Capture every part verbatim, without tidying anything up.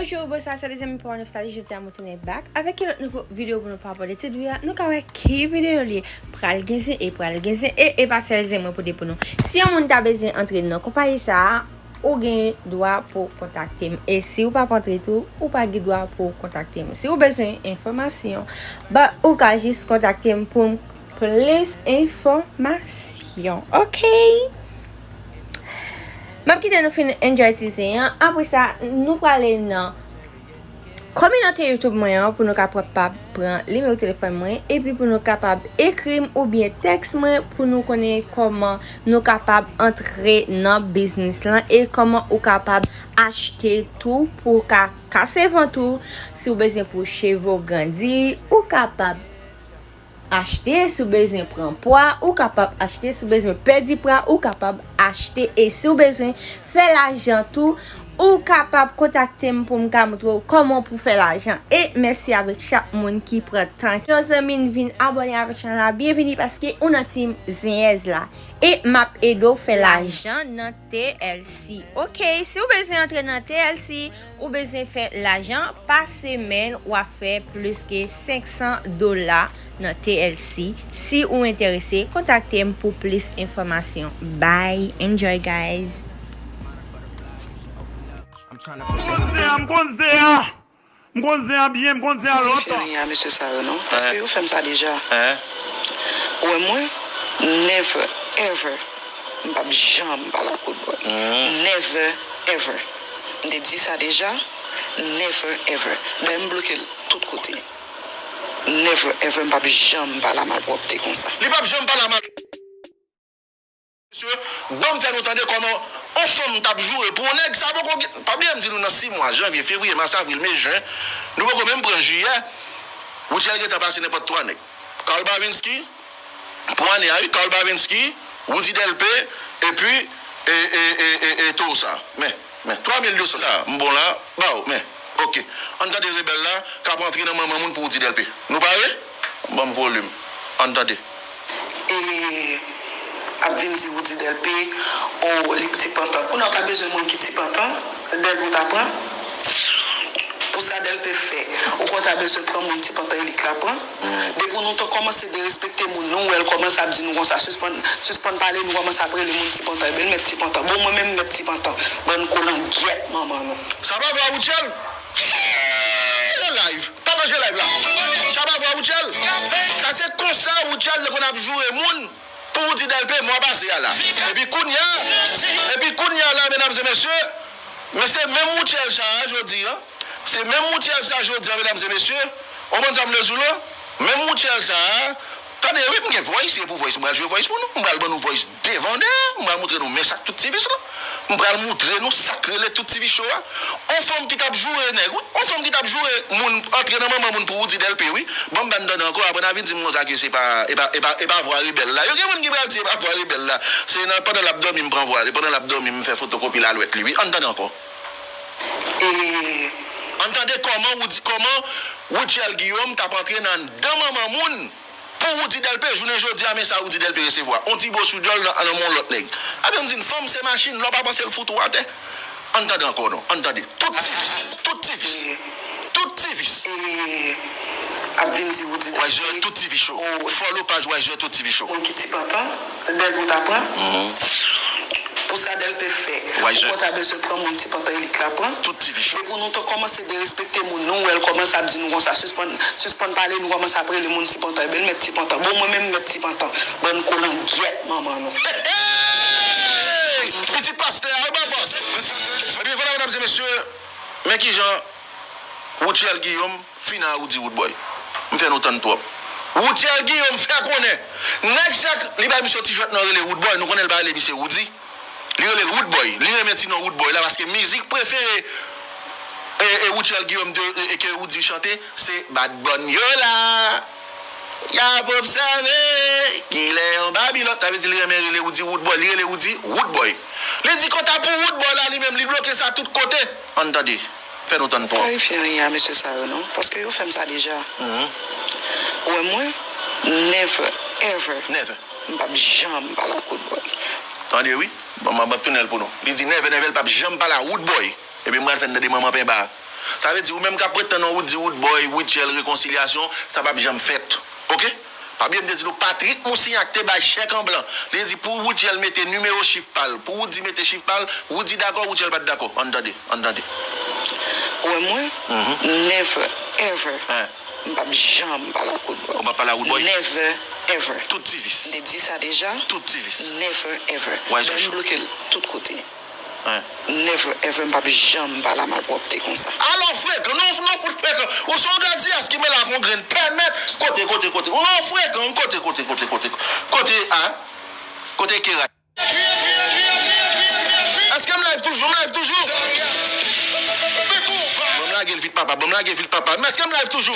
Bonjou, bonswa, se lèzanmi pou Nèf Sali, jodi a mwen tounen back avèk yon lòt nouvo videyo pou nou pa pèdi tit videyo a. Nou ka wè ki videyo li ye. Pral gen zen e pral gen zen e e pa sèl zen mwen pote pou nou. Si yon moun ta bezwen antre nan konpayi sa a, ou gen dwa pou w kontakte m. E si w p ap antre tou, ou pa gen dwa pou w kontakte m. Si w bezwen enfòmasyon, ba, ou ka jis kontakte m pou m plis enfòmasyon. Oke? M ap kite nou fin enjoy ti zen an. Apre sa, nou prale nan kominote YouTube mwen an pou nou kapab pran nimewo telefòn mwen epi pou nou kapab ekri m oubyen tèks mwen pou nou konnen kòman nou kapab antre nan biznis lan e kòman ou kapab achte tou pou w ka kase vant ou. Si w bezwen pou cheve w grandi, ou kapab achte. Si w bezwen pran pwa, ou kapab achte. Si w bezwen pèdi pwa, ou kapab achte. E si w bezwen fè lajan tou, ou kapab kontakte m pou m ka montre w kòman pou fè lajan. E mèsi avèk chak moun ki pran tan. Yon zanmi n vin abòne avèk chanèl la, byenvini paske ou nan team zenyèz la. E m ap ede w fè lajan nan T L C. Oke, si w bezwen antre nan T L C, ou bezwen fè lajan pa semèn, w ap fè plis ke senk san dola nan T L C. Si ou enterese, kontakte m pou plis enfòmasyon. Bye, enjoy guys. M konn zen an, m konn zen an. M konn zen an byen, m konn zen an lontan. M pa fè anyen a mesye sa yo non, paske yo fè m sa deja. Ou wè mwen, never ever m p ap janm pale ak Roodboy. Never ever. M te di sa deja, never ever. Dayè m bloke l tout kote. Never ever m p ap janm pale a malpwòpte konsa. Li p ap janm pale a mal. Mesye, ban m fè nou tande kòman on fanm t ap joure pou on nèg, sa poko gen, pa bliye m di nou nan sis mwa, janvye, fevriye, mas, avril, me, jen, nou poko menm pran jiyè, Woodjel gentan pase nenpòt twa nèg. Carl Bavinski, pou ane a wi, Carl Bavinski, Roody Delpé, epi, e, e, e, e, e, Tosa. Men, men, twa mil de san la, m bon la, ba w, men, oke. Ann tande rebèl la, k ap antre nan manman moun pou Roody Delpé. Nou pare? Ban m volim. Ann tande. E ap vin di Roody Delpé, o, li ti pantan. Kounye a w ta bezwen moun ki ti pantan, se Delpé w ta pran. Pou sa Delpé fè, ou kwè w ta bezwen pran moun ti pantan e li k la pran. Depi nou t kòmanse derespekte moun, nou wè l kòmanse ap di nou konsa, sispann, sispann pale, nou kòmanse ap rele moun ti pantan. Ebyen l mèt ti pantan. Bon, mwen menm m mèt ti pantan. Bann kolangyèt manman nou. Sa pa vre a Woodjel? Nan live. Pataje live la. Sa pa vre a Woodjel? Sa se konsa Woodjel te konn ap joure moun pou Roody Delpé mwa pase a la. Epi kounye a, epi kounye a la, medam e mesye, men se menm Woodjel sa a jodi a, se menm Woodjel sa a jodi a, medam e mesye, w konprann sa m vle di w la? Menm Woodjel sa a, tande wi, m gen voice, se pou voice, m pral jwe voice pou nou, m pral ban nou voice devan dèyè, m pral moutre nou men sa k tout ti vis la. M pral moutre nou sa k rele tout ti vis cho a. On fanm ki t ap joure nèg wi, on fanm ki t ap joure moun, antre nan manman moun pou Roody Delpé wi. Ban m ba n tande ankò, apre n a vin di m konsa ke se pa, e pa, e pa, e pa vwa rebèl la. Yo gen moun ki pral di e pa vwa rebèl la. Se nan, pandan l ap dòmi m pran vwa li, pandan l ap dòmi m fè fotokopi lalwèt li wi. Ann tande ankò. E. Ann tande kòman Woody, kòman Woodjel Guillaume t ap antre nan anndan manman moun. Pou Roody Delpé, jounen jodi a, men sa Roody Delpé resevwa. On ti bo sou dyòl nan, nan men on lòt nèg. Apre m di n fanm se machin, lè w pa panse l fout ou atè. Ann tande ankò non, ann tande. Tout ti vis, tout ti vis. Tout ti vis. E ap vin di Roody Delpé. Wiser, tout ti vis cho. Follow paj Wiser, tout ti vis cho. Moun ki ti pantan, se Delpé w ta pran. Pou sa Delpé fè, ou kwè w ta bezwen pran moun ti pantan e li k la pran. Tout ti vis cho. Depi nou t kòmanse derespekte moun, nou wè l kòmanse ap di nou konsa, sispann, sispann pale, nou kòmanse ap rele moun ti pantan. Ebyen l mèt ti pantan. Bon, mwen menm m mèt ti pantan. Bann kolangyèt manman nou. Pitit pastè a, ou pa fòs. Ebyen vwala, medam e mesye, men kijan Woodjel Guillaume fini a Roody Roodboy. M fè nou tann twòp. Woodjel Guillaume fè konnen nèg sa k, li bay misye yon ti jwèt non rele Roodboy, nou konnen l pa rele misye Roody. Li rele l Roodboy. Li renmen ti non Roodboy la paske mizik prefere e, e Woodjel Guillaume de, e, e ke Roody chante, se Bad Bunny yo la. Y ap obsève kilè yon Babilòn. Sa vle di li renmen rele Roody Roodboy. Li rele Roody Roodboy. Li di kanta pou Roodboy la li menm, li bloke sa tout kote. Ann tande. Fè nou tann twòp. M pa refè anyen a mesye sa yo non, paske yo fè m sa deja. Ou wè mwen, never ever. Never. M p ap janm pale ak Roodboy. Tande wi, ban m, m ap tounen l pou nou. Li di never, never, l p ap janm pale a Roodboy. Epi m pral fè n tande manman penba. Sa vle di, ou menm k ap pretann yon Roody, Roodboy, Rutshelle, rekonsilyasyon, sa p ap janm fèt. Oke? Pa bliye m te di nou, Patrick Moussignac te bay chèk an blan. Li di pou Rutshelle mete nimewo chif pa l, pou Roody mete chif pa l, Roody dakò, Rutshelle pa t dakò. Ann tande, ann tande. Ou wè mwen, never ever, m p ap janm pale ak Roodboy. Ou p ap pale ak Roodboy? Never ever. Tout ti vis. M te di sa deja. Tout ti vis. Never ever. Why so sure? M bloke l tout kote. Never ever, m p ap janm pale a malpwòpte konsa. Alò frekan, non, non, fout frekan. Ou se yon gad ziyas ki mele ak yon grenn pèmèt. Kote, kote, kote. Ou non frekan, kote, kote, kote, kote. Kote, a? Kote Kera? Èske m live toujou? M live toujou? Ban m lage l vit, papa. Ban m lage l vit, papa. Men èske m live toujou?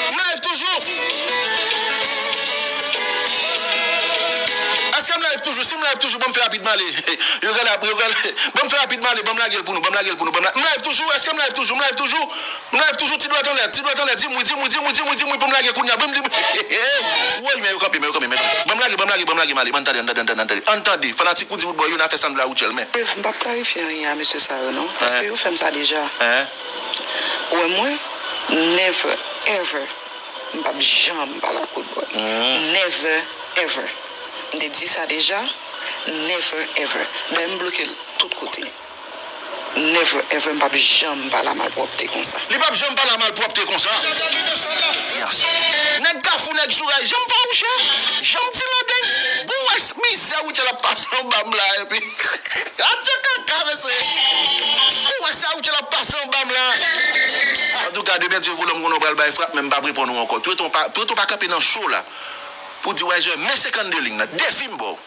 M live toujou? Èske m live toujou? Si m live toujou, ban m fè rapid m ale. Yo gade apre, yo gade. Ban m fè rapid m ale, ban m lage l pou nou, ban m lage l pou nou, ban m la-, m live toujou? Èske m live toujou? M live toujou? M live toujou, ti dwèt anlè, ti dwèt anlè, di m wi, di m wi, di m wi, di m wi, di m wi, pou m lage kounye a, pou m di m wi. Woy, men yo kanpe, men yo kanpe, men yo kanpe. Ban m lage, ban m lage, ban m lage m ale, ann tande, ann tande, ann tande, ann tande. Ann tande, fanatik Roody Roodboy yo nan fè sandla Rutshelle, men. Dave, m p ap klarifye anyen a mesye sa yo non, paske yo fè m sa deja. Ou wè mwen, never ever, m p ap janm pale ak Roodboy. Never ever. M te di sa deja, never ever. Dayè m bloke l tout kote. Never ever, m p ap janm pale a malpwòpte konsa. Li p ap janm pale a malpwòpte konsa. Yes. Nèg Kafou, nèg Souraj, jan m fawouche, jan m ti landeng. Bon, wè mizè Rutshelle ap pase anba m la, epi. Adye kaka, mesye. Bon, wè sa Rutshelle ap pase anba m la. Antouka, demen Dye vle, m konnen w pral bay frap, men m p ap reponn ou ankò. Pito w pa, pito w pa kanpe nan show la pou di Wiser, men senkannde liy nan. Defi m ba w.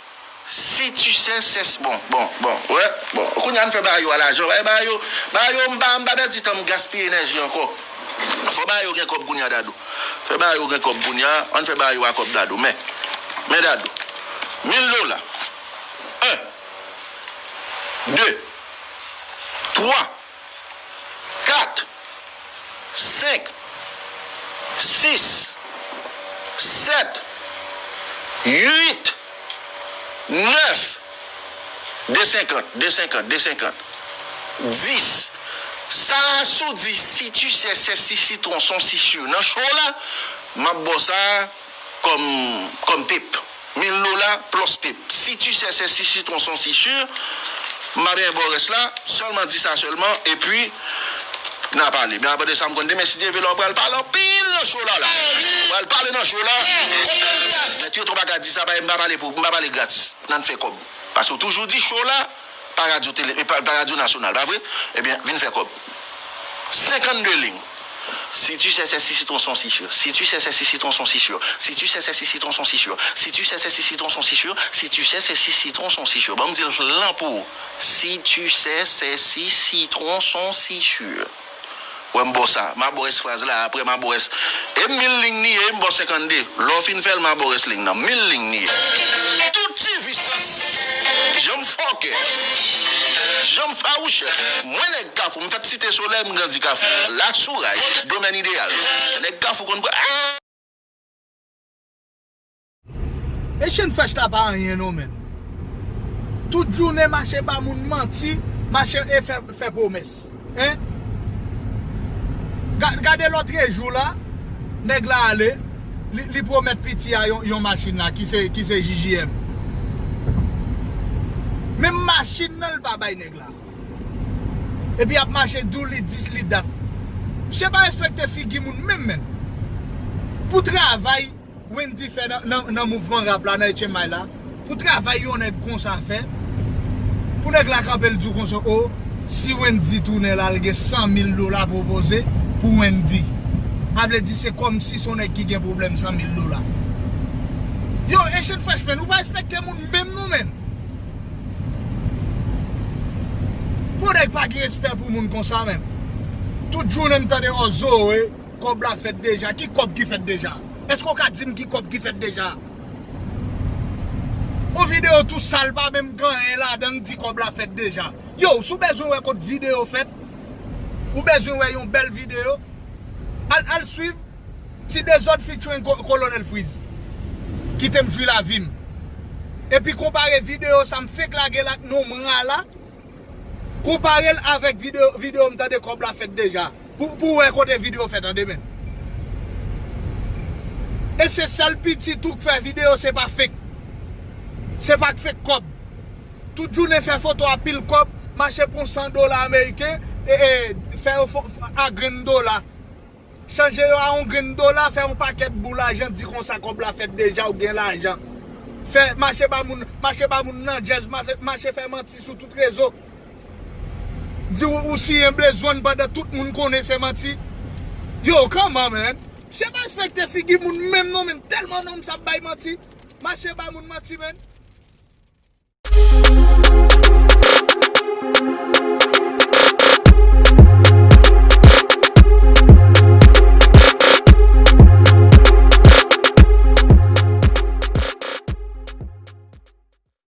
Si tu sais, c'est bon, bon, bon, wè, bon. Kounye a n fè bagay yo a lajan, wè, bagay yo, bagay yo, m pa, m pa pèdi tan m gaspiye enèji ankò. Fò bagay yo gen kòb kounye a, Dadou. Fè bagay yo gen kòb kounye a, ann fè bagay yo a kòb, Dadou. Men, men Dadou. Mil dola. En, de, twa, kat, senk, sis, sèt, uit, nèf, de senkant, de senkant, de senkant, dis. Sa a sou di, si tu sais, c'est six citrons sont si sûrs. Nan show la, m ap ba w sa kòm, kòm tip. Mil dola plus tip. Si tu sais, c'est six citrons sont si sûrs, m ap ba w rès la, sèlman di sa sèlman, epi n a pale. Men apre de sa, m konn demen, si Dye vle, w pral pale anpil nan show la, la. W pral pale nan show la. Men Tyoto pa ka di sa, m pa pale pou, m pa pale gratis. N ann fè kòb. Paske w toujou di show la, pa radyo tele, pa, pa radyo nasyonal, pa vre? Ebyen, vin fè kòb. Senkannde liy. Si tu sais, c'est six citrons sont si sûrs. Si tu sais, c'est six citrons sont si sûrs. Si tu sais, c'est six citrons sont si sûrs. Si tu sais, c'est six citrons sont si sûrs. Si tu sais, c'est six citrons sont si sûrs. Ban m di l lan pou ou. Si tu sais, c'est six citrons sont si sûrs. Wè m ba w sa. M a ba w rès fraz la, apre m a ba w rès. E mil liy li ye, m ba w senkannde. Lè w fin fè l, m a ba w rès liy nan. Mil liy li ye. Tout ti vis. Jan m fòkè. Jan m fawouchè. Mwen nèg Kafou, m fèt Site Solèy, m grandi Kafou. Lasouraj, Domèn Ideyal. Nèg Kafou konn pran. Echanj frèch la pa anyen non, menn. Tout jounen mache ba moun manti, mache e fè, fè pwomès. Hein? Ga-, gade lòtrejou la, nèg la ale, li, li pwomèt piti a yon, yon machin la ki se, ki se J J M. Menm machin nan l pa bay nèg la. Epi ap mache di w li dis li dat. Misye pa respekte figi moun menm, menm. Pou travay Wendy fè nan, nan, nan mouvman rap la, nan H M I la, pou travay yon nèg konsa fè, pou nèg la kanpe l di w konsa, o, si Wendy tounen la, l gen san mil dola pwopoze pou Wendy. A vle di se kòmsi se yon nèg ki gen pwoblèm san mil dola. Yo, Echanj Frèch, menn, ou pa respekte moun menm non, menn. Pou nèg pa gen respè pou moun konsa menm. Tout jounen m tande, o, Zoe, kòb la fèt deja. Ki kòb ki fèt deja? Èske w ka di m ki kòb ki fèt deja? Yon videyo tou sal, pa menm gen anyen ladan l, di kòb la fèt deja. Yo, si w bezwen wè kot videyo fèt, ou bezwen wè yon bèl videyo, al, al swiv Ti Dezòd featuring Ko-, Kolonèl Freez. Kite m jwi lavi m. Epi konpare videyo sa m fenk lage la ak non m ra la. Konpare l avèk videyo, videyo m tande kòb la fèt deja. Pou, pou w wè kote videyo fèt an demen. E se sèl pitit ou k fè videyo, se pa fake. Se pa k fake kòb. Tout jounen fè foto a pil kòb, mache pran san dola ameriken, e, e, fè yo fo- a grenn dola. Chanje yo a yon grenn dola, fè yon pakèt bou lajan, di konsa kòb la fèt deja, ou gen lajan. Fè mache ba moun, mache ba moun nan djèz, mache, mache fè manti sou tout rezo. Di ou, ou siyen bezwen pandan tout moun konnen se manti. Yo, kòman, man? Misye pa respekte figi moun menm non, men tèlman nonm sa ap bay manti. Mache ba moun manti, man.